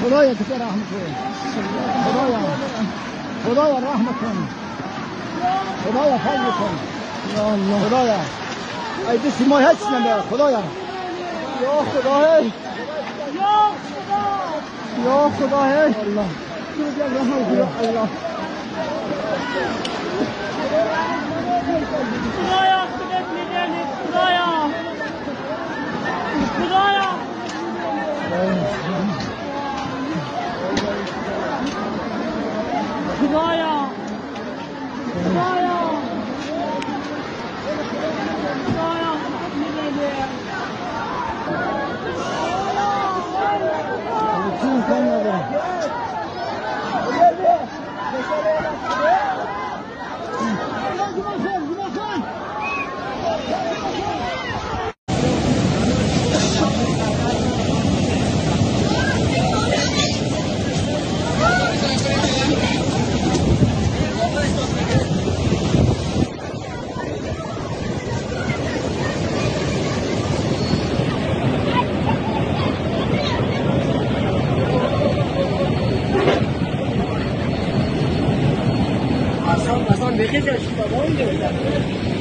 خدایا تو رحم کن. خدایا خدایا رحم کن. خدایا فضل کن. یا الله خدایا ای دستی ما هیچ نمیاد. خدایا یا خدا یا خدا یا خدا الله یا الله. خدایا خودت میدانی. خدایا خدایا خدایا خدایا خدایا خودت میدانی. اصلا بخیزش بابا.